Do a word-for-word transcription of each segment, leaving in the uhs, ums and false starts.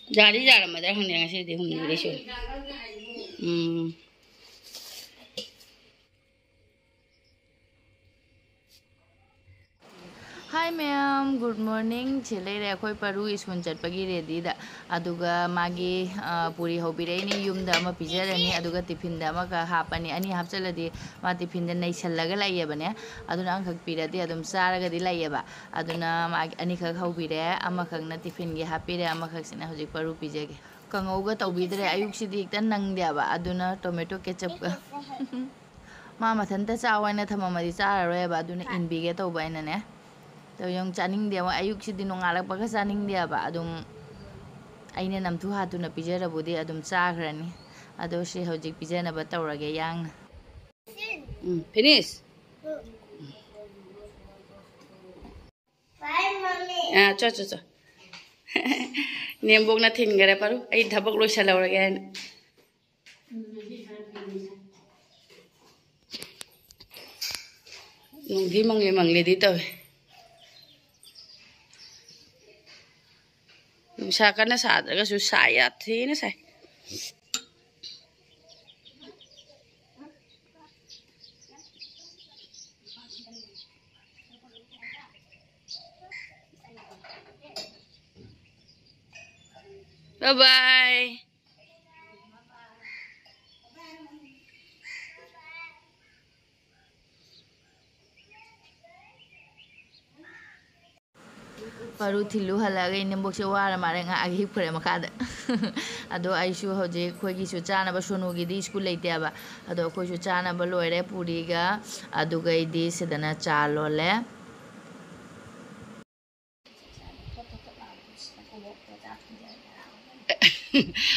ꯌꯥꯗꯤ ꯌꯥꯔꯝꯃꯗ꯭ꯔꯥ ꯈꯪꯗꯦ, ꯉꯁꯤꯗꯤ ꯍꯨꯝꯅꯤꯗꯤ ꯁꯨꯔꯦ꯫ ꯎꯝ꯫ Hi ꯃꯌꯥꯝ, good morning꯫ ꯁꯤ ꯂꯩꯔꯦ ꯑꯩꯈꯣꯏ ꯄꯔꯨ ꯁ꯭ꯀꯨꯜ ꯆꯠꯄꯒꯤ ꯔꯦꯗꯤꯗ꯫ ꯑꯗꯨꯒ ꯃꯥꯒꯤ, ꯑ, ꯄꯨꯔꯤ ꯍꯧꯕꯤꯔꯛꯏꯅꯦ, ꯌꯨꯝꯗ ꯑꯃ ꯄꯤꯖꯔꯅꯤ, ꯑꯗꯨꯒ ꯇꯤꯐꯤꯟꯗ ꯑꯃꯈꯛ ꯍꯥꯞꯄꯅꯤ꯫ ꯑꯅꯤ ꯍꯥꯞꯆꯤꯜꯂꯗꯤ ꯃꯥ ꯇꯤꯐꯤꯟꯗ ꯅꯩꯁꯜꯂꯒ ꯂꯩꯌꯦꯕꯅꯦ꯫ ꯑꯗꯨꯅ ꯑꯃꯈꯛ ꯄꯤꯔꯗꯤ ꯑꯗꯨꯝ ꯆꯥꯔꯒꯗꯤ ꯂꯩꯌꯦꯕ꯫ ꯑꯗꯨꯅ ꯃꯥꯒꯤ ꯑꯅꯤꯈꯛ ꯍꯧꯕꯤꯔꯦ, ꯑꯃꯈꯛꯅ ꯇꯤꯐꯤꯟꯒꯤ ꯍꯥꯞꯄꯤꯔꯦ, ꯑꯃꯈꯛꯁꯤꯅ ꯍꯧꯖꯤꯛ ꯄꯔꯨ ꯄꯤꯖꯒꯦ꯫ ꯀꯥꯡꯉꯧꯒ ꯇꯧꯕꯤꯗ꯭ꯔꯦ, ꯑꯌꯨꯛꯁꯤꯗꯤ ꯍꯦꯛꯇ ꯅꯪꯗꯦꯕ꯫ ꯑꯗꯨꯅ tomato ketchupꯀ꯫ ꯃꯥ ꯃꯊꯟꯇ ꯆꯥꯎ ꯍꯥꯏꯅ ꯊꯝꯃꯝꯃꯗꯤ ꯆꯥꯔꯔꯣꯏꯕ, ꯑꯗꯨꯅ ꯏꯟꯕꯤꯒꯦ ꯇꯧꯕ ꯑꯩꯅꯅꯦ꯫ ꯇꯧ ꯌꯦꯡꯉꯨ, ꯆꯥꯅꯤꯡꯗꯦ꯫ ꯑꯌꯨꯛꯁꯤꯗꯤ ꯅꯣꯡꯉꯥꯜꯂꯛꯄꯒ ꯆꯥꯅꯤꯡꯗꯦꯕ꯫ ꯑꯗꯨꯝ ꯑꯩꯅ ꯅꯝꯊꯨ ꯍꯥꯠꯇꯨꯅ ꯄꯤꯖꯔꯕꯨꯗꯤ ꯑꯗꯨꯝ ꯆꯥꯈ꯭ꯔꯅꯤ꯫ ꯑꯗꯣ ꯁꯤ ꯍꯧꯖꯤꯛ ꯄꯤꯖꯅꯕ ꯇꯧꯔꯒꯦ ꯌꯥꯡꯅ꯫ ꯎꯝ, finish꯫ ꯑꯥ, ꯆꯣ, ꯆꯣ, ꯆꯣ꯫ ꯅꯦꯝꯕꯣꯛꯅ ꯊꯤꯟꯈꯔꯦ ꯄꯔꯨ, ꯑꯩ ꯊꯕꯛ ꯂꯣꯏꯁꯜꯍꯧꯔꯒꯦ ꯍꯥꯏꯅ꯫ ꯅꯨꯡꯗꯤ ꯃꯪꯂꯤ ꯃꯪꯂꯤꯗꯤ ꯇꯧꯋꯦ꯫ ꯅꯨꯡꯁꯥ ꯀꯟꯅ ꯁꯥꯗ꯭ꯔꯒꯁꯨ ꯁꯥꯏ, ꯌꯥꯝ ꯊꯤꯅ ꯁꯥꯏ꯫ Bye bye. ꯄꯔꯨ ꯊꯤꯜꯂꯨ ꯍꯜꯂꯛꯑꯒ ꯏꯅꯦꯝꯕꯣꯛꯁꯦ ꯋꯥꯔ ꯃꯥꯜꯂꯦ, ꯉꯥꯏꯍꯥꯛ ꯍꯤꯞꯈ꯭ꯔꯦ ꯃꯈꯥꯗ꯫ ꯑꯗꯣ ꯑꯩꯁꯨ ꯍꯧꯖꯤꯛ ꯑꯩꯈꯣꯏꯒꯤꯁꯨ ꯆꯥꯅꯕ, ꯁꯣꯅꯨꯒꯤꯗꯤ ꯁ꯭ꯀꯨꯜ ꯂꯩꯇꯦꯕ꯫ ꯑꯗꯣ ꯑꯩꯈꯣꯏꯁꯨ ꯆꯥꯅꯕ ꯂꯣꯏꯔꯦ, ꯄꯨꯔꯤꯒ꯫ ꯑꯗꯨꯒ ꯑꯩꯗꯤ ꯁꯤꯗꯅ ꯆꯥ ꯂꯣꯜꯂꯦ꯫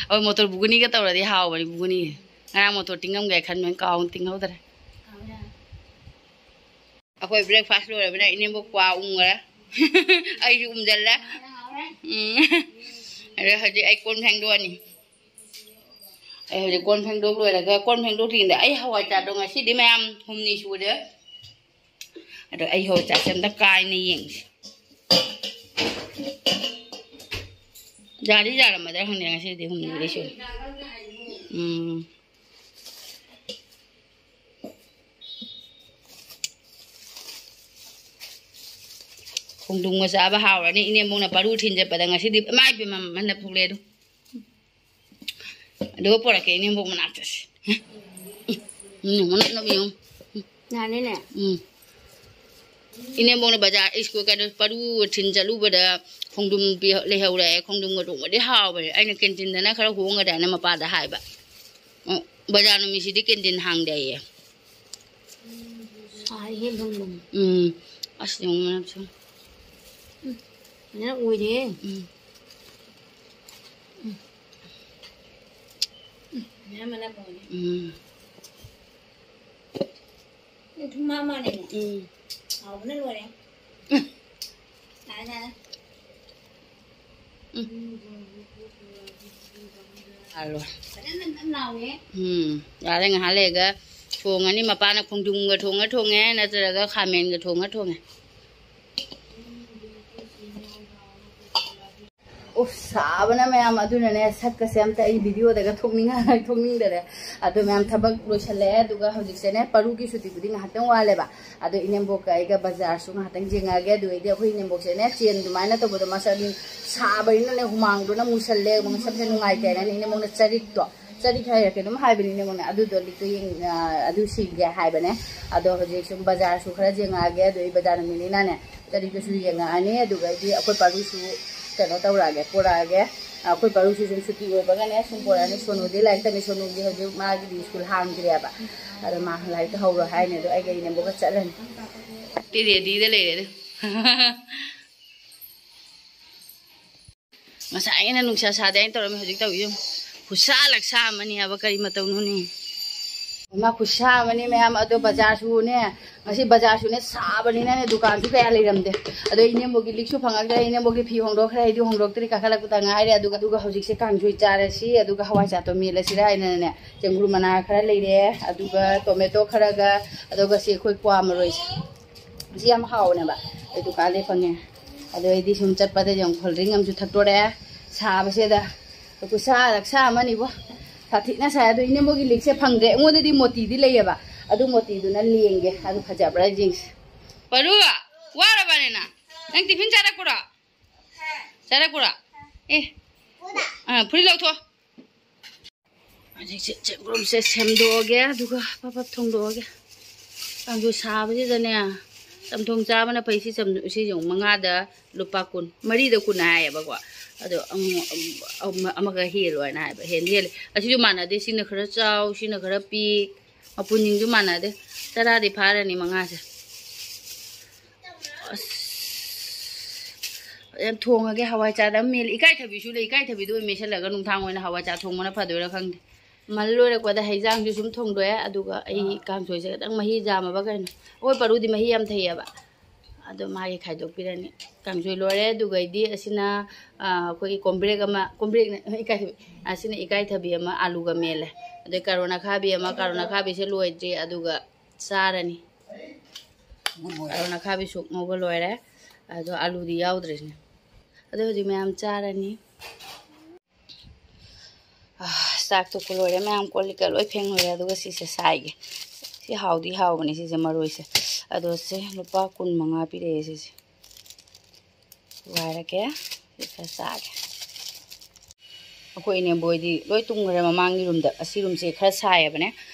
ꯍꯣꯏ, ꯃꯣꯇꯣꯔ ꯕꯨꯒꯨꯅꯤꯒ ꯇꯧꯔꯗꯤ ꯍꯥꯎꯕꯅꯤ, ꯕꯨꯒꯨꯅꯤ꯫ ꯉꯔꯥꯡ ꯃꯣꯇꯣꯔ ꯇꯤꯡꯉꯝꯒꯦ ꯈꯟꯕꯅꯤ, ꯀꯥꯎꯅ ꯇꯤꯡꯍꯧꯗ꯭ꯔꯦ꯫ ꯑꯩꯈꯣꯏ breakfast ꯂꯣꯏꯔꯕꯅꯤꯅ ꯏꯅꯦꯝꯕꯣꯛ ꯀ꯭ꯋꯥ ꯎꯝꯈ꯭ꯔꯦ꯫ ꯑꯩꯁꯨ ꯎꯝꯁꯤꯜꯂꯦ꯫ ꯎꯝ꯫ ꯑꯗ ꯍꯧꯖꯤꯛ ꯑꯩ ꯀꯣꯟ ꯐꯦꯡꯗꯣꯛꯑꯅꯤ꯫ ꯑꯩ ꯍꯧꯖꯤꯛ ꯀꯣꯟ ꯐꯦꯡꯗꯣꯛ ꯂꯣꯏꯔꯒ, ꯀꯣꯟ ꯐꯦꯡꯗꯣꯛꯇ꯭ꯔꯤꯉꯩꯗ ꯑꯩ ꯍꯋꯥꯏ ꯆꯥꯗꯣ ꯉꯁꯤꯗꯤ ꯃꯌꯥꯝ ꯍꯨꯝꯅꯤ ꯁꯨꯔꯦ꯫ ꯑꯗꯣ ꯑꯩ ꯍꯧꯖꯤꯛ ꯆꯥꯛꯁꯦ ꯑꯝꯇ ꯀꯥꯏꯅ ꯌꯦꯡꯁꯤ꯫ ꯌꯥꯗꯤ ꯌꯥꯔꯝꯃꯗ꯭ꯔꯥ ꯈꯪꯗꯦ, ꯉꯁꯤꯗꯤ ꯍꯨꯝꯅꯤꯗꯤ ꯁꯨꯔꯦ꯫ ꯎꯝ꯫ ꯈꯣꯡꯗ꯭ꯔꯨꯝꯒ ꯆꯥꯕ ꯍꯥꯎꯔꯅꯤ꯫ ꯏꯅꯦꯝꯕꯣꯛꯅ ꯄꯔꯨ ꯊꯤꯟ ꯆꯠꯄꯗ ꯉꯁꯤꯗꯤ ꯏꯃꯥ ꯏꯕꯦꯝꯃ ꯃꯟꯅ ꯐꯨꯛꯂꯦ ꯑꯗꯨ꯫ ꯑꯗꯨꯒ ꯄꯣꯔꯛꯀꯦ ꯏꯅꯦꯝꯕꯣꯛ ꯃꯅꯥꯛꯇ ꯁꯦ꯫ ꯎꯝ, ꯃꯅꯞ ꯅꯞ ꯌꯦꯡꯉꯨ꯫ ꯌꯥꯅꯤꯅꯦ꯫ ꯎꯝ꯫ ꯏꯅꯦꯝꯕꯣꯛꯅ ꯕꯖꯥꯔ ꯁ꯭ꯀꯨꯜ ꯀꯩꯅꯣ ꯄꯔꯨ ꯊꯤꯟ ꯆꯠꯂꯨꯕꯗ ꯈꯣꯡꯗ꯭ꯔꯨꯝ ꯄꯤ-, ꯂꯩꯍꯧꯔꯦ꯫ ꯈꯣꯡꯗ꯭ꯔꯨꯝꯒ ꯊꯣꯡꯕꯗꯤ ꯍꯥꯎꯕꯅꯦ꯫ ꯑꯩꯅ ꯀꯦꯟꯇꯤꯟꯗꯅ ꯈꯔ ꯍꯣꯡꯒꯗ꯭ꯔꯥꯅ ꯃꯄꯥꯗ ꯍꯥꯏꯕ꯫ ꯎꯝ, ꯕꯖꯥꯔ ꯅꯨꯃꯤꯠꯁꯤꯗꯤ ꯀꯦꯟꯇꯤꯟ ꯍꯥꯡꯗꯦ ꯍꯥꯏꯌꯦ꯫ ꯁꯥꯏꯍꯦ ꯕꯨꯝ ꯕꯨꯝ꯫ ꯎꯝ꯫ ꯑꯁ, ꯌꯦꯡꯉꯨ ꯃꯅꯝꯁꯦ꯫ ꯎꯝ꯫ ꯐꯖꯅ ꯑꯣꯏꯔꯦꯍꯦ꯫ ꯎꯝ꯫ ꯎꯝ꯫ ꯎꯝ꯫ ꯐꯖꯅ ꯃꯅꯝ ꯑꯣꯏꯔꯦ꯫ ꯎꯝ꯫ ꯎꯝ, ꯊꯨꯝ ꯃꯥ ꯃꯥꯅꯦ꯫ ꯎꯝ꯫ ꯍꯥꯎꯕꯅ ꯂꯣꯏꯔꯦ꯫ ꯎꯝ꯫ ꯌꯥꯔꯦ, ꯌꯥꯔꯦ꯫ ꯎꯝ꯫ ꯍꯥꯜꯂꯣ꯫ ꯐꯖꯅ ꯅꯞ ꯅꯞ ꯂꯥꯎꯔꯦ꯫ ꯎꯝ꯫ ꯌꯥꯔꯦ, ꯉꯥꯏꯍꯥꯛ ꯂꯩꯔꯒ ꯊꯣꯡꯉꯅꯤ꯫ ꯃꯄꯥꯅ ꯈꯣꯡꯗ꯭ꯔꯨꯝꯒ ꯊꯣꯡꯉ ꯊꯣꯡꯉꯦ, ꯅꯠꯇ꯭ꯔꯒ ꯈꯥꯃꯦꯟꯒ ꯊꯣꯡꯉ ꯊꯣꯡꯉꯦ꯫ ꯎꯐ, ꯁꯥꯕꯅ ꯃꯌꯥꯝ, ꯑꯗꯨꯅꯅꯦ ꯁꯛꯀꯁꯦ ꯑꯝꯇ ꯑꯩ ꯚꯤꯗꯤꯑꯣꯗꯒ ꯊꯣꯛꯅꯤꯡꯉ-, ꯊꯣꯛꯅꯤꯡꯗꯔꯦ꯫ ꯑꯗꯣ ꯃꯌꯥꯝ ꯊꯕꯛ ꯂꯣꯏꯁꯜꯂꯛꯑꯦ, ꯑꯗꯨꯒ ꯍꯧꯖꯤꯛꯁꯦꯅꯦ ꯄꯔꯨꯒꯤ ꯁꯨꯇꯤꯕꯨꯗꯤ ꯉꯥꯏꯍꯥꯛꯇꯪ ꯋꯥꯠꯂꯦꯕ꯫ ꯑꯗꯣ ꯏꯅꯦꯝꯕꯣꯛꯀ ꯑꯩꯒ ꯕꯖꯥꯔꯁꯨ ꯉꯥꯏꯍꯥꯛꯇꯪ ꯌꯦꯡꯉꯛꯑꯒꯦ꯫ ꯑꯗꯨ ꯑꯩꯗꯤ ꯑꯩꯈꯣꯏ ꯏꯅꯦꯝꯕꯣꯛꯁꯦꯅꯦ ꯆꯦꯟ ꯑꯗꯨꯃꯥꯏꯅ ꯇꯧꯕꯗꯣ ꯃꯁꯥ ꯃꯤ ꯁꯥꯕꯅꯤꯅꯅꯦ ꯍꯨꯃꯥꯡꯗꯨꯅ ꯃꯨꯁꯜꯂꯦ, ꯃꯁꯝꯁꯦ ꯅꯨꯡꯉꯥꯏꯇꯦ ꯍꯥꯏꯅ ꯏꯅꯦꯝꯕꯣꯛꯅ ꯆꯔꯤꯛꯇꯣ, ꯆꯔꯤꯛ ꯍꯥꯏꯔ ꯀꯩꯅꯣꯝ ꯍꯥꯏꯕꯅꯤ ꯏꯅꯦꯝꯕꯣꯛꯅ, ꯑꯗꯨꯗꯣ ꯂꯤꯛꯇꯣ ꯌꯦꯡ-, ꯑ, ꯑꯗꯨ ꯁꯤꯒꯦ ꯍꯥꯏꯕꯅꯦ꯫ ꯑꯗꯣ ꯍꯧꯖꯤꯛ ꯁꯨꯝ ꯕꯖꯥꯔꯁꯨ ꯈꯔ ꯌꯦꯡꯉꯛꯑꯒꯦ, ꯑꯗꯨ ꯑꯩ ꯕꯖꯥꯔ ꯅꯨꯃꯤꯠꯅꯤꯅꯅꯦ ꯆꯔꯤꯛꯇꯨꯁꯨ ꯌꯦꯡꯉꯛꯑꯅꯤ꯫ ꯑꯗꯨꯒ ꯑꯩꯗꯤ ꯑꯩꯈꯣꯏ ꯄꯔꯨꯁꯨ ꯀꯩꯅꯣ ꯇꯧꯔꯛꯑꯒꯦ, ꯄꯣꯔꯛꯑꯒꯦ꯫ ꯑꯩꯈꯣꯏ ꯄꯔꯨꯁꯨ ꯁꯨꯝ ꯁꯨꯇꯤ ꯑꯣꯏꯕꯒꯅꯦ ꯁꯨꯝ ꯄꯣꯔꯛꯑꯅꯤ꯫ ꯁꯣꯅꯨꯗꯤ ꯂꯥꯏꯔꯤꯛ ꯇꯝꯃꯤ, ꯁꯣꯅꯨꯒꯤ ꯍꯧꯖꯤꯛ ꯃꯥꯒꯤꯗꯤ ꯁ꯭ꯀꯨꯜ ꯍꯥꯡꯗ꯭ꯔꯤꯑꯕ꯫ ꯑꯗꯣ ꯃꯥ ꯂꯥꯏꯔꯤꯛꯇ ꯍꯧꯔꯣ ꯍꯥꯏꯅꯤ꯫ ꯑꯗꯣ ꯑꯩꯒ ꯏꯅꯦꯝꯕꯣꯛꯀ ꯆꯠꯂꯅꯤ꯫ ꯇꯤ ꯔꯦꯗꯤꯗ ꯂꯩꯔꯦ ꯑꯗꯨ꯫ ꯉꯁꯥꯏꯅ ꯅꯨꯡꯁꯥ ꯁꯥꯗꯦ ꯍꯥꯏꯅ ꯇꯧꯔꯝꯃꯤ, ꯍꯧꯖꯤꯛ ꯇꯧꯏ ꯌꯦꯡꯉꯨ꯫ ꯈꯨꯠꯁꯥ ꯂꯛꯁꯥ ꯑꯃꯅꯤ ꯍꯥꯏꯕ, ꯀꯔꯤ ꯃꯇꯧꯅꯣꯅꯦ? ꯏꯃꯥ, ꯈꯨꯠꯁꯥ ꯑꯃꯅꯤ ꯃꯌꯥꯝ꯫ ꯑꯗꯣ ꯕꯖꯥꯔꯁꯨꯅꯦ, ꯉꯁꯤ ꯕꯖꯥꯔꯁꯨꯅꯦ ꯁꯥꯕꯅꯤꯅꯅꯦ ꯗꯨꯀꯥꯟꯁꯨ ꯀꯌꯥ ꯂꯩꯔꯝꯗꯦ꯫ ꯑꯗꯣ ꯏꯅꯦꯝꯕꯣꯛꯀꯤ ꯂꯤꯛꯁꯨ ꯐꯪꯉꯛꯇ꯭ꯔꯦ, ꯏꯅꯦꯝꯕꯣꯛꯀꯤ ꯐꯤ ꯍꯣꯡꯗꯣꯛꯈ꯭ꯔꯦ, ꯑꯩꯗꯤ ꯍꯣꯡꯗꯣꯛꯇ꯭ꯔꯤ, ꯀꯥꯈꯠꯂꯛꯄꯗ ꯉꯥꯏꯔꯦ꯫ ꯑꯗꯨꯒ, ꯑꯗꯨꯒ ꯍꯧꯖꯤꯛꯁꯦ ꯀꯥꯡꯁꯣꯏ ꯆꯥꯔꯁꯤ, ꯑꯗꯨꯒ ꯍꯋꯥꯏꯖꯥꯔꯗꯣ ꯃꯦꯠꯂꯁꯤꯔ ꯍꯥꯏꯅꯅꯦ ꯆꯦꯡꯒ꯭ꯔꯨ ꯃꯅꯥ ꯈꯔ ꯂꯩꯔꯦ, ꯑꯗꯨꯒ ꯇꯣꯃꯦꯇꯣ ꯈꯔꯒ, ꯑꯗꯨꯒ ꯁꯤ ꯑꯩꯈꯣꯏ ꯀ꯭ꯋꯥ ꯃꯔꯣꯏꯁꯦ꯫ ꯁꯤ ꯌꯥꯝ ꯍꯥꯎꯕꯅꯦꯕ, ꯑꯩ ꯗꯨꯀꯥꯟꯗꯩ ꯐꯪꯉꯦ꯫ ꯑꯗꯣ ꯑꯩꯗꯤ ꯁꯨꯝ ꯆꯠꯄꯗ ꯌꯥꯝ ꯀꯣꯜ ꯗ꯭ꯔꯤꯡ ꯑꯃꯁꯨ ꯊꯛꯇꯣꯔꯦ꯫ ꯁꯥꯕꯁꯤꯗ ꯈꯨꯠꯁꯥ ꯂꯛꯁꯥ ꯑꯃꯅꯤꯕꯣ꯫ ꯁꯥꯊꯤꯅ ꯁꯥꯏ꯫ ꯑꯗꯨ ꯏꯅꯦꯝꯕꯣꯛꯒꯤ ꯂꯤꯛꯁꯦ ꯐꯪꯗ꯭ꯔꯦ꯫ ꯑꯩꯉꯣꯟꯗꯗꯤ ꯃꯣꯇꯤꯗꯤ ꯂꯩꯌꯦꯕ, ꯑꯗꯨ ꯃꯣꯇꯤꯗꯨꯅ ꯂꯦꯡꯒꯦ꯫ ꯑꯗꯨ ꯐꯖꯕ꯭ꯔꯥ ꯌꯦꯡꯁꯦ꯫ ꯄꯔꯨ, ꯋꯥꯔꯕꯅꯦ ꯅꯪ? ꯅꯪ ꯇꯤꯐꯤꯟ ꯆꯥꯔꯛꯄ꯭ꯔꯣ? ꯆꯥꯔꯛꯄ꯭ꯔꯣ? ꯑꯦ, ꯑꯥ, ꯐꯨꯔꯤꯠ ꯂꯧꯊꯣꯛ꯫ ꯍꯧꯖꯤꯛꯁꯦ ꯆꯦꯡꯒ꯭ꯔꯨꯝꯁꯦ ꯁꯦꯝꯗꯣꯛꯑꯒꯦ, ꯑꯗꯨꯒ ꯄꯞ ꯄꯞ ꯊꯣꯡꯗꯣꯛꯑꯒꯦ꯫ ꯀꯥꯡꯁꯣꯏ ꯁꯥꯕꯁꯤꯗꯅꯦ ꯆꯝꯊꯣꯡ ꯆꯥꯕꯅ ꯐꯩ꯫ ꯁꯤ ꯆꯝ-, ꯁꯤ ꯌꯦꯡꯉꯨ, ꯃꯉꯥꯗ ꯂꯨꯄꯥ ꯀꯨꯟ, ꯃꯔꯤꯗ ꯀꯨꯟ ꯍꯥꯏꯌꯦꯕꯀꯣ꯫ ꯑꯗꯣ ꯑꯃꯨꯛ, ꯑꯃ-, ꯑꯃꯒ ꯍꯦꯜꯂꯣ ꯍꯥꯏꯅ ꯍꯥꯏꯕ, ꯍꯦꯟꯗꯤ ꯍꯦꯜꯂꯦ꯫ ꯑꯁꯤꯁꯨ ꯃꯥꯟꯅꯗꯦ, ꯁꯤꯅ ꯈꯔ ꯆꯥꯎ, ꯁꯤꯅ ꯈꯔ ꯄꯤꯛ, ꯃꯄꯨꯟꯁꯤꯡꯁꯨ ꯃꯥꯟꯅꯗꯦ꯫ ꯇꯔꯥꯗꯤ ꯐꯥꯔꯅꯤ ꯃꯉꯥꯁꯦ꯫ ꯑꯁ, ꯌꯥꯝ ꯊꯣꯡꯉꯒꯦ꯫ ꯍꯋꯥꯏ ꯆꯥꯗ ꯑꯃ ꯃꯦꯜꯂꯦ꯫ ꯏꯀꯥꯏꯊꯕꯤꯁꯨ ꯂꯩ, ꯏꯀꯥꯏꯊꯕꯤꯗꯣ ꯑꯣꯏꯅ ꯃꯦꯠꯁꯜꯂꯒ ꯅꯨꯡꯗꯥꯡ ꯑꯣꯏꯅ ꯍꯋꯥꯏ ꯆꯥ ꯊꯣꯡꯕꯅ ꯐꯗꯣꯏꯔꯥ ꯈꯪꯗꯦ꯫ ꯃꯜ ꯂꯣꯏꯔꯛꯄꯗ ꯍꯩꯖꯥꯡꯁꯨ ꯁꯨꯝ ꯊꯣꯡꯗꯣꯛꯑꯦ, ꯑꯗꯨꯒ ꯑꯩ ꯀꯥꯡꯁꯣꯏꯁꯦ ꯈꯤꯇꯪ ꯃꯍꯤ ꯌꯥꯝꯃꯕ ꯀꯩꯅꯣ꯫ ꯑꯩꯈꯣꯏ ꯄꯔꯨꯗꯤ ꯃꯍꯤ ꯌꯥꯝ ꯊꯛꯑꯦꯕ, ꯑꯗꯣ ꯃꯥꯒꯤ ꯈꯥꯏꯗꯣꯛꯄꯤꯔꯅꯤ꯫ ꯀꯥꯡꯁꯣꯏ ꯂꯣꯏꯔꯦ꯫ ꯑꯗꯨꯒꯩꯗꯤ ꯑꯁꯤꯅ, ꯑꯥ, ꯑꯩꯈꯣꯏꯒꯤ ꯀꯣꯝꯕ꯭ꯔꯦꯛ ꯑꯃ, ꯀꯣꯝꯕ꯭ꯔꯦꯛꯅ ꯏꯀꯥꯏꯊꯕꯤ, ꯑꯁꯤꯅ ꯏꯀꯥꯏꯊꯕꯤ ꯑꯃ ꯑꯥꯂꯨꯒ ꯃꯦꯜꯂꯦ꯫ ꯑꯗꯩ ꯀꯥꯔꯣꯟ ꯑꯈꯥꯕꯤ ꯑꯃ, ꯀꯥꯔꯣꯟ ꯑꯈꯥꯕꯤꯁꯦ ꯂꯣꯏꯗ꯭ꯔꯤ, ꯑꯗꯨꯒ ꯆꯥꯔꯅꯤ꯫ ꯀꯥꯔꯣꯟ ꯑꯈꯥꯕꯤ ꯁꯣꯛ ꯉꯧꯕ ꯂꯣꯏꯔꯦ꯫ ꯑꯗꯣ ꯑꯥꯂꯨꯗꯤ ꯌꯥꯎꯗ꯭ꯔꯤꯁꯤꯅꯦ꯫ ꯑꯗꯣ ꯍꯧꯖꯤꯛ ꯃꯌꯥꯝ ꯆꯥꯔꯅꯤ꯫ ꯑꯥ, ꯆꯥꯛ ꯇꯣꯛꯄ ꯂꯣꯏꯔꯦ ꯃꯌꯥꯝ, ꯀꯣꯜ ꯂꯤꯛꯀ ꯂꯣꯏ ꯐꯦꯡ ꯂꯣꯏꯔꯦ꯫ ꯑꯗꯨꯒ ꯁꯤꯁꯦ ꯁꯥꯏꯒꯦ꯫ ꯁꯤ ꯍꯥꯎꯗꯤ ꯍꯥꯎꯕꯅꯦ ꯁꯤꯁꯦ, ꯃꯔꯣꯏꯁꯦ꯫ ꯑꯗꯣ ꯁꯦ ꯂꯨꯄꯥ ꯀꯨꯟ ꯃꯉꯥ ꯄꯤꯔꯛꯑꯦ ꯁꯤꯁꯦ꯫ ꯁꯨꯒꯥꯏꯔꯒꯦ꯫ ꯁꯤ ꯈꯔ ꯆꯥꯒꯦ꯫ ꯑꯩꯈꯣꯏ ꯏꯅꯦꯝꯕꯣꯏꯗꯤ ꯂꯣꯏ ꯇꯨꯝꯈ꯭ꯔꯦ ꯃꯃꯥꯡꯒꯤ ꯔꯨꯝꯗ꯫ ꯑꯁꯤ ꯔꯨꯝꯁꯦ ꯈꯔ ꯁꯥꯏꯌꯦꯕꯅꯦ,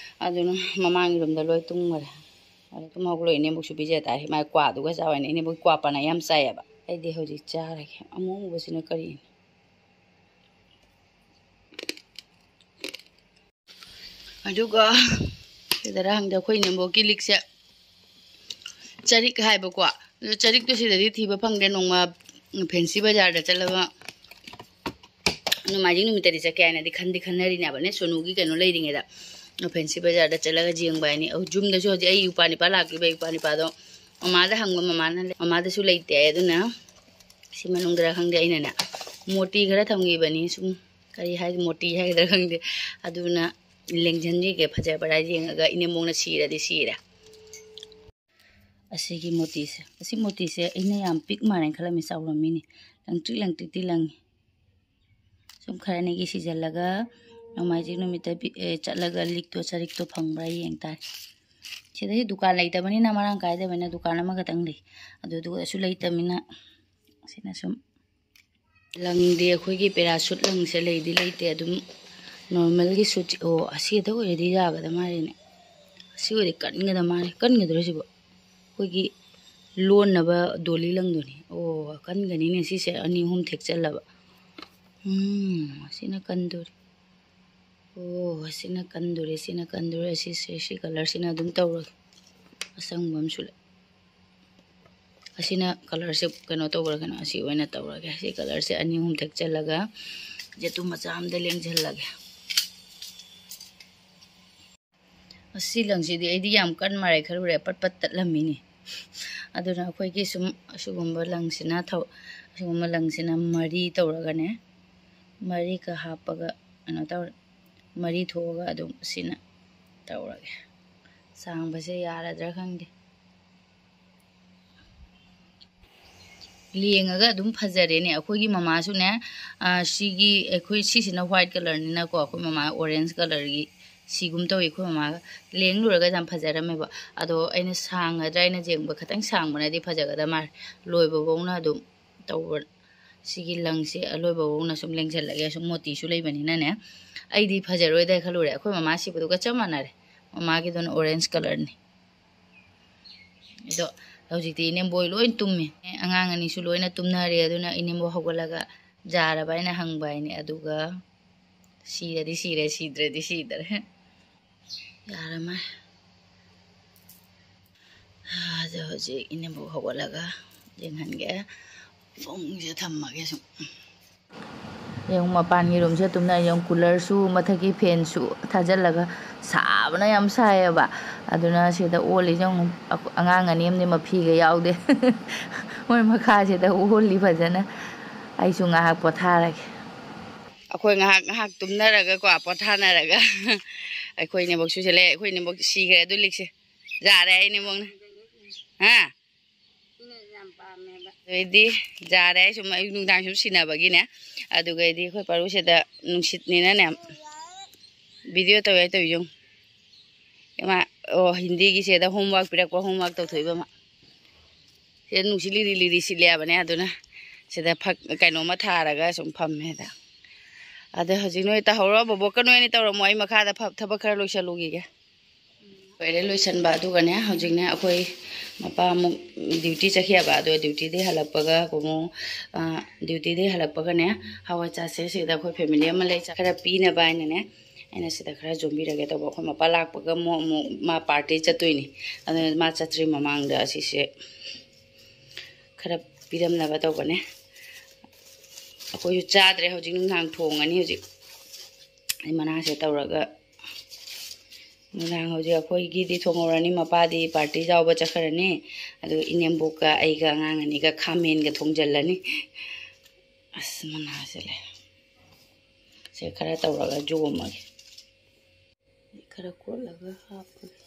ꯑꯗꯨꯅ ꯃꯃꯥꯡꯒꯤ ꯔꯨꯝꯗ ꯂꯣꯏ ꯇꯨꯝꯈ꯭ꯔꯦ꯫ ꯑꯗꯣ ꯇꯨꯝ ꯍꯧꯒꯠꯂꯣ, ꯏꯅꯦꯝꯕꯣꯛꯁꯨ ꯄꯤꯖ ꯇꯥꯔꯦ꯫ ꯃꯥꯏ ꯀ꯭ꯋꯥꯗꯨꯒ ꯆꯥꯎ ꯍꯥꯏꯅ꯫ ꯏꯅꯦꯝꯕꯣꯛ ꯀ꯭ꯋꯥ ꯄꯅꯥ ꯌꯥꯝ ꯆꯥꯏꯌꯦꯕ꯫ ꯑꯩꯗꯤ ꯍꯧꯖꯤꯛ ꯆꯥꯔꯒꯦ꯫ ꯑꯃꯨꯕꯁꯤꯅ ꯀꯔꯤꯅꯣ? ꯑꯗꯨꯒ ꯁꯤꯗꯔ ꯍꯪꯗꯦ, ꯑꯩꯈꯣꯏ ꯏꯅꯦꯝꯕꯣꯛꯀꯤ ꯂꯤꯛꯁꯦ ꯆꯔꯤꯛ ꯍꯥꯏꯕꯀꯣ꯫ ꯑꯗꯨ ꯆꯔꯤꯛꯇꯣ ꯁꯤꯗꯗꯤ ꯊꯤꯕ ꯐꯪꯗꯦ꯫ ꯅꯣꯡꯃ ꯐꯦꯟꯁꯤ ꯕꯖꯥꯔꯗ ꯆꯠꯂꯒ ꯅꯣꯡꯃꯥꯏꯖꯤꯡ ꯅꯨꯃꯤꯠꯇꯗꯤ ꯆꯠꯀꯦ ꯍꯥꯏꯅꯗꯤ ꯈꯟꯗꯤ ꯈꯟꯅꯔꯤꯅꯦꯕꯅꯦ, ꯁꯣꯅꯨꯒꯤ ꯀꯩꯅꯣ ꯂꯩꯔꯤꯉꯩꯗ꯫ ꯐꯦꯟꯁꯤ ꯕꯖꯥꯔꯗ ꯆꯠꯂꯒ ꯌꯦꯡꯕ ꯍꯥꯏꯅꯤ꯫ ꯑꯍꯨ-, ꯌꯨꯝꯗꯁꯨ ꯍꯧꯖꯤꯛ ꯑꯩ ꯏꯄ꯭ꯋꯥ ꯅꯤꯄꯥ ꯂꯥꯛꯇꯣꯏꯕ꯫ ꯏꯄ꯭ꯋꯥ ꯅꯤꯄꯥꯗꯣ ꯃꯃꯥꯗ ꯍꯪꯕ, ꯃꯃꯥꯅ ꯂꯩ-, ꯃꯃꯥꯗꯁꯨ ꯂꯩꯇꯦ ꯍꯥꯏ꯫ ꯑꯗꯨꯅ ꯁꯤ ꯃꯅꯨꯡꯗꯔ ꯈꯪꯗꯦ, ꯑꯩꯅꯅꯦ ꯃꯣꯇꯤ ꯈꯔ ꯊꯝꯈꯤꯕꯅꯤ꯫ ꯁꯨꯝ ꯀꯔꯤ ꯍꯥꯏ, ꯃꯣꯇꯤ ꯍꯥꯏꯒꯗ꯭ꯔꯥ ꯈꯪꯗꯦ꯫ ꯑꯗꯨꯅ ꯂꯦꯡꯁꯤꯟꯈꯤꯒꯦ, ꯐꯖꯕ꯭ꯔꯥ ꯌꯦꯡꯉꯒ꯫ ꯏꯅꯦꯝꯕꯣꯛꯅ ꯁꯤꯔꯗꯤ ꯁꯤꯔꯦ꯫ ꯑꯁꯤꯒꯤ ꯃꯣꯇꯤꯁꯦ, ꯑꯁꯤ ꯃꯣꯇꯤꯁꯦ ꯑꯩꯅ ꯌꯥꯝ ꯄꯤꯛ ꯃꯥꯜꯂꯦꯅ ꯈꯜꯂꯝꯃꯤ, ꯆꯥꯎꯔꯝꯃꯤꯅꯤ꯫ ꯂꯪꯇ꯭ꯔꯤꯛ ꯂꯪꯇ꯭ꯔꯤꯛꯇꯤ ꯂꯪꯉꯤ꯫ ꯁꯨꯝ ꯈꯔ ꯑꯅꯤꯒꯤ ꯁꯤꯖꯜꯂꯒ ꯅꯣꯡꯃꯥꯏꯖꯤꯡ ꯅꯨꯃꯤꯠꯇ ꯕꯤ-, ꯑꯦ, ꯆꯠꯂꯒ ꯂꯤꯛꯇꯣ ꯆꯔꯤꯛꯇꯣ ꯐꯪꯕ꯭ꯔꯥ ꯌꯦꯡ ꯇꯥꯔꯦ꯫ ꯁꯤꯗꯗꯤ ꯗꯨꯀꯥꯟ ꯂꯩꯇꯕꯅꯤꯅ ꯃꯔꯥꯡ ꯀꯥꯏꯗꯕꯅꯤꯅ ꯗꯨꯀꯥꯟ ꯑꯃꯈꯛꯇꯪ ꯂꯩ꯫ ꯑꯗꯨꯗꯨꯒꯁꯨ ꯂꯩꯇꯕꯅꯤꯅ ꯁꯤꯅ ꯁꯨꯝ ꯂꯪꯗꯤ ꯑꯩꯈꯣꯏꯒꯤ ꯄꯦꯔꯥꯁꯨꯠ ꯂꯪꯁꯦ ꯂꯩꯗꯤ ꯂꯩꯇꯦ꯫ ꯑꯗꯨꯝ ꯅꯣꯔꯃꯦꯜꯒꯤ ꯁꯨꯠꯁꯦ, ꯑꯣ, ꯑꯁꯤꯗ ꯑꯣꯏꯔꯗꯤ ꯌꯥꯒꯗ ꯃꯥꯜꯂꯦꯅꯦ꯫ ꯑꯁꯤ ꯑꯣꯏꯔꯗꯤ ꯀꯟꯒꯗ ꯃꯥꯜꯂꯦ꯫ ꯀꯟꯒꯗ꯭ꯔꯣ ꯁꯤꯕꯣ? ꯑꯩꯈꯣꯏꯒꯤ ꯂꯣꯟꯅꯕ ꯗꯣꯂꯤ ꯂꯪꯗꯨꯅꯤ꯫ ꯑꯣ, ꯀꯟꯒꯅꯤꯅꯦ ꯁꯤꯁꯦ ꯑꯅꯤ ꯑꯍꯨꯝ ꯊꯦꯛꯆꯜꯂꯕ꯫ ꯎꯝ, ꯑꯁꯤꯅ ꯀꯟꯗꯣꯔꯤ꯫ ꯑꯣ, ꯑꯁꯤꯅ ꯀꯟꯗꯣꯔꯤ, ꯁꯤꯅ ꯀꯟꯗꯣꯔꯤ꯫ ꯑꯁꯤꯁꯦ, ꯁꯤ ꯀꯂꯔꯁꯤꯅ ꯑꯗꯨꯝ ꯇꯧꯔꯒꯦ꯫ ꯑꯁꯪꯕ ꯑꯃꯁꯨ ꯂꯩ꯫ ꯑꯁꯤꯅ ꯀꯂꯔꯁꯦ ꯀꯩꯅꯣ ꯇꯧꯈ꯭ꯔꯒꯅ ꯑꯁꯤ ꯑꯣꯏꯅ ꯇꯧꯔꯒꯦ꯫ ꯁꯤ ꯀꯂꯔꯁꯦ ꯑꯅꯤ ꯑꯍꯨꯝ ꯊꯦꯛꯆꯜꯂꯒ ꯌꯦꯇꯨꯝ ꯃꯆꯥ ꯑꯃꯗ ꯂꯦꯡꯁꯤꯜꯂꯒꯦ꯫ ꯑꯁꯤ ꯂꯪꯁꯤꯗꯤ ꯑꯩꯗꯤ ꯌꯥꯝ ꯀꯟ ꯃꯥꯔꯦ ꯈꯜꯂꯨꯔꯦ, ꯄꯠ ꯄꯠ ꯇꯠꯂꯝꯃꯤꯅꯦ꯫ ꯑꯗꯨꯅ ꯑꯩꯈꯣꯏꯒꯤ ꯁꯨꯝ ꯑꯁꯤꯒꯨꯝꯕ ꯂꯪꯁꯤꯅ ꯊꯧ-, ꯑꯁꯤꯒꯨꯝꯕ ꯂꯪꯁꯤꯅ ꯃꯔꯤ ꯇꯧꯔꯒꯅꯦ, ꯃꯔꯤꯒ ꯍꯥꯞꯄꯒ ꯀꯩꯅꯣ ꯇꯧꯔꯦ, ꯃꯔꯤ ꯊꯣꯛꯑꯒ ꯑꯗꯨꯝ ꯁꯤꯅ ꯇꯧꯔꯒꯦ꯫ ꯁꯥꯡꯕꯁꯦ ꯌꯥꯔꯗ꯭ꯔꯥ ꯈꯪꯗꯦ꯫ ꯂꯦꯡꯉꯒ ꯑꯗꯨꯝ ꯐꯖꯔꯦꯅꯦ꯫ ꯑꯩꯈꯣꯏꯒꯤ ꯃꯃꯥꯁꯨꯅꯦ, ꯑ, ꯁꯤꯒꯤ ꯑꯩꯈꯣꯏ ꯁꯤꯁꯤꯅ white colourꯅꯤꯅꯀꯣ, ꯑꯩꯈꯣꯏ ꯃꯃꯥ orange colourꯒꯤ ꯁꯤꯒꯨꯝ ꯇꯧꯏ ꯑꯩꯈꯣꯏ ꯃꯃꯥꯒ꯫ ꯂꯦꯡ ꯂꯣꯏꯔꯒ ꯌꯥꯝ ꯐꯖꯔꯝꯃꯦꯕ꯫ ꯑꯗꯣ ꯑꯩꯅ ꯁꯥꯡꯒꯗ꯭ꯔꯥ ꯍꯥꯏꯅ ꯌꯦꯡꯕ, ꯈꯤꯇꯪ ꯁꯥꯡꯕꯅꯗꯤ ꯐꯖꯒꯗ ꯃꯥꯜꯂꯦ꯫ ꯂꯣꯏꯕꯐꯧꯅ ꯑꯗꯨꯝ ꯇꯧꯕ꯫ ꯁꯤꯒꯤ ꯂꯪꯁꯦ ꯑꯂꯣꯏꯕꯐꯧꯅ ꯁꯨꯝ ꯂꯦꯡꯁꯤꯜꯂꯒꯦ꯫ ꯁꯨꯝ ꯃꯣꯇꯤꯁꯨ ꯂꯩꯕꯅꯤꯅꯅꯦ꯫ ꯑꯩꯗꯤ ꯐꯖꯔꯣꯏꯗ꯭ꯔꯥ ꯈꯜꯂꯨꯔꯦ꯫ ꯑꯩꯈꯣꯏ ꯃꯃꯥ ꯁꯤꯕꯗꯨꯒ ꯆꯞ ꯃꯥꯟꯅꯔꯦ꯫ ꯃꯃꯥꯒꯤꯗꯨꯅ orange colourꯅꯤ꯫ ꯑꯗꯣ ꯍꯧꯖꯤꯛꯇꯤ ꯏꯅꯦꯝꯕꯣꯏ ꯂꯣꯏ ꯇꯨꯝꯃꯤ꯫ ꯑꯉꯥꯡ ꯑꯅꯤꯁꯨ ꯂꯣꯏꯅ ꯇꯨꯝꯅꯔꯦ꯫ ꯑꯗꯨꯅ ꯏꯅꯦꯝꯕꯣꯏ ꯍꯧꯒꯠꯂꯒ ꯌꯥꯔꯕ ꯍꯥꯏꯅ ꯍꯪꯕ ꯍꯥꯏꯅꯦ꯫ ꯑꯗꯨꯒ ꯁꯤꯔꯗꯤ ꯁꯤꯔꯦ, ꯁꯤꯗ꯭ꯔꯗꯤ ꯁꯤꯗ꯭ꯔꯦ꯫ ꯌꯥꯔꯝꯃꯦ꯫ ꯑꯗꯣ ꯍꯧꯖꯤꯛ ꯏꯅꯦꯝꯕꯣꯛ ꯍꯧꯒꯠꯂꯒ ꯌꯦꯡꯍꯟꯒꯦ꯫ ꯄꯨꯡꯁꯦ ꯊꯝꯃꯒꯦ ꯁꯨꯝ꯫ ꯌꯦꯡꯉꯨ, ꯃꯄꯥꯟꯒꯤ ꯔꯨꯝꯁꯦ ꯇꯨꯝꯅ ꯌꯦꯡꯉꯨ, ꯀꯨꯂꯔꯁꯨ ꯃꯊꯛꯀꯤ ꯐꯦꯟꯁꯨ ꯊꯥꯖꯤꯜꯂꯒ ꯁꯥꯕꯅ ꯌꯥꯝ ꯁꯥꯏꯌꯦꯕ꯫ ꯑꯗꯨꯅ ꯁꯤꯗ ꯑꯣꯜꯂꯤꯁꯦ ꯌꯦꯡꯉꯨ, ꯑꯉꯥꯡ ꯑꯅꯤ ꯑꯃꯗꯤ ꯃꯐꯤꯒ ꯌꯥꯎꯗꯦ꯫ ꯃꯣꯏ ꯃꯈꯥꯁꯤꯗ ꯑꯣꯜꯂꯤ ꯐꯖꯅ꯫ ꯑꯩꯁꯨ ꯉꯥꯏꯍꯥꯛ ꯄꯣꯊꯥꯔꯒꯦ꯫ ꯑꯩꯈꯣꯏ ꯉꯥꯏꯍꯥꯛ ꯉꯥꯏꯍꯥꯛ ꯇꯨꯝꯅꯔꯒꯀꯣ, ꯄꯣꯊꯥꯅꯔꯒ ꯑꯩꯈꯣꯏ ꯅꯦꯝꯕꯣꯛꯁꯨ ꯁꯤꯗ ꯂꯩ꯫ ꯑꯩꯈꯣꯏ ꯅꯦꯝꯕꯣꯛ ꯁꯤꯈ꯭ꯔꯦ ꯑꯗꯨ ꯂꯤꯛꯁꯦ꯫ ꯌꯥꯔꯦ ꯑꯩ ꯅꯦꯝꯕꯣꯛꯅ꯫ ꯍꯥ? ꯁꯤꯅ ꯌꯥꯝ ꯄꯥꯝꯃꯦꯕ꯫ ꯑꯗꯩꯗꯤ ꯌꯥꯔꯦ, ꯁꯨꯝ ꯑꯌꯨꯛ ꯅꯨꯡꯗꯥꯡ ꯁꯨꯝ ꯁꯤꯟꯅꯕꯒꯤꯅꯦ꯫ ꯑꯗꯨꯒꯩꯗꯤ ꯑꯩꯈꯣꯏ ꯄꯥꯔꯨꯁꯤꯗ ꯅꯨꯡꯁꯤꯠꯅꯤꯅꯅꯦ, ꯚꯤꯗꯤꯑꯣ ꯇꯧꯋꯦ ꯇꯧꯋꯤ ꯌꯦꯡꯉꯨ꯫ ꯏꯃꯥ, ꯑꯣ, ꯍꯤꯟꯗꯤꯒꯤ ꯁꯤꯗ ꯍꯣꯝꯋꯥꯔꯛ ꯄꯤꯔꯛꯄ, ꯍꯣꯝꯋꯥꯔꯛ ꯇꯧꯊꯣꯛꯏꯕ ꯑꯃ꯫ ꯁꯤꯗ ꯅꯨꯡꯁꯤꯠ ꯂꯤꯔꯤ ꯂꯤꯔꯤ ꯁꯤꯠꯂꯦ ꯍꯥꯏꯕꯅꯦ, ꯑꯗꯨꯅ ꯁꯤꯗ ꯐꯛ ꯀꯩꯅꯣꯝꯃ ꯊꯥꯔꯒ ꯁꯨꯝ ꯐꯝꯃꯦꯗ꯫ ꯑꯗ ꯍꯧꯖꯤꯛ ꯅꯣꯏ ꯇꯧꯍꯧꯔꯣ, ꯕꯣꯕꯣꯛꯀ ꯅꯣꯏ ꯑꯅꯤ ꯇꯧꯔꯝꯃꯣ, ꯑꯩ ꯃꯈꯥꯗ ꯐ-, ꯊꯕꯛ ꯈꯔ ꯂꯣꯏꯁꯜꯂꯨꯈꯤꯒꯦ꯫ ꯂꯣꯏꯔꯦ ꯂꯣꯏꯁꯟꯕ꯫ ꯑꯗꯨꯒꯅꯦ, ꯍꯧꯖꯤꯛꯅꯦ ꯑꯩꯈꯣꯏ ꯃꯄꯥ ꯑꯃꯨꯛ ꯗ꯭ꯌꯨꯇꯤ ꯆꯠꯈꯤꯑꯕ, ꯑꯗꯣ ꯗ꯭ꯌꯨꯇꯤꯗꯩ ꯍꯜꯂꯛꯄꯒ ꯑꯃꯨꯛ, ꯑ, ꯗ꯭ꯌꯨꯇꯤꯗꯩ ꯍꯜꯂꯛꯄꯒꯅꯦ, ꯍꯋꯥꯏ ꯆꯥꯁꯦ, ꯁꯤꯗ ꯑꯩꯈꯣꯏ ꯐꯦꯃꯤꯂꯤ ꯑꯃ ꯂꯩ, ꯆꯥꯛ ꯈꯔ ꯄꯤꯅꯕ ꯍꯥꯏꯅꯅꯦ, ꯑꯩꯅ ꯁꯤꯗ ꯈꯔ ꯌꯣꯝꯕꯤꯔꯒꯦ ꯇꯧꯕ꯫ ꯑꯩꯈꯣꯏ ꯃꯄꯥ ꯂꯥꯛꯄꯒ ꯑꯃꯨꯛ, ꯑꯃꯨꯛ ꯃꯥ ꯄꯥꯔꯇꯤ ꯆꯠꯇꯣꯏꯅꯤ꯫ ꯑꯗꯨꯅ ꯃꯥ ꯆꯠꯇ꯭ꯔꯤ ꯃꯃꯥꯡꯗ ꯑꯁꯤꯁꯦ ꯈꯔ ꯄꯤꯔꯝꯅꯕ ꯇꯧꯕꯅꯦ꯫ ꯑꯩꯈꯣꯏꯁꯨ ꯆꯥꯗ꯭ꯔꯦ, ꯍꯧꯖꯤꯛ ꯅꯨꯡꯗꯥꯡ ꯊꯣꯡꯉꯅꯤ꯫ ꯍꯧꯖꯤꯛ ꯑꯩ ꯃꯅꯥꯁꯦ ꯇꯧꯔꯒ ꯅꯨꯡꯗꯥꯡ ꯍꯧꯖꯤꯛ ꯑꯩꯈꯣꯏꯒꯤꯗꯤ ꯊꯣꯡꯍꯧꯔꯅꯤ, ꯃꯄꯥꯗꯤ ꯄꯥꯔꯇꯤ ꯌꯥꯎꯕ ꯆꯠꯈ꯭ꯔꯅꯤ꯫ ꯑꯗꯨꯒ ꯏꯅꯦꯝꯕꯣꯛꯀ ꯑꯩꯒ ꯑꯉꯥꯡ ꯑꯅꯤꯒ ꯈꯥꯃꯦꯟꯒ ꯊꯣꯡꯖꯤꯜꯂꯅꯤ꯫ ꯑꯁ, ꯃꯅꯥꯁꯦ ꯂꯩ꯫ ꯁꯦ ꯈꯔ ꯇꯧꯔꯒ ꯌꯣꯝꯃꯒꯦ꯫ ꯈꯔ ꯀꯣꯠꯂꯒ ꯍꯥꯞꯄꯒꯦ꯫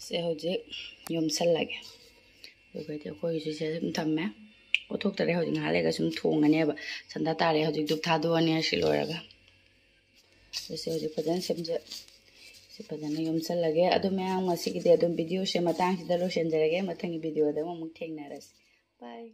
ꯁꯦ ꯍꯧꯖꯤꯛ ꯌꯣꯝꯁꯜꯂꯒꯦ꯫ ꯑꯗꯨꯒꯗꯤ ꯑꯩꯈꯣꯏꯒꯤꯁꯨ ꯁꯤꯗ ꯑꯗꯨꯝ ꯊꯝꯃꯦ꯫ ꯀꯣꯠꯊꯣꯛꯇꯔꯦ, ꯍꯧꯖꯤꯛ ꯉꯥꯏꯍꯥꯛ ꯂꯩꯔꯒ ꯁꯨꯝ ꯊꯣꯡꯉꯅꯦꯕ꯫ ꯁꯟꯗꯥ ꯇꯥꯔꯦ, ꯍꯧꯖꯤꯛ ꯙꯨꯞ ꯊꯥꯗꯣꯛꯑꯅꯤ ꯁꯤ ꯂꯣꯏꯔꯒ꯫ ꯁꯤꯁꯦ ꯍꯧꯖꯤꯛ ꯐꯖꯅ ꯁꯦꯝꯖ-, ꯁꯤ ꯐꯖꯅ ꯌꯣꯝꯁꯜꯂꯒꯦ꯫ ꯑꯗꯨ ꯃꯌꯥꯝ, ꯉꯁꯤꯒꯤꯗꯤ ꯑꯗꯨꯝ ꯚꯤꯗꯤꯑꯣꯁꯦ ꯃꯇꯥꯡꯁꯤꯗ ꯂꯣꯏꯁꯤꯟꯖꯔꯒꯦ꯫ ꯃꯊꯪꯒꯤ ꯚꯤꯗꯤꯑꯣꯗ ꯑꯃꯨꯛ ꯊꯦꯡꯅꯔꯁꯤ꯫ ꯕꯥꯏ꯫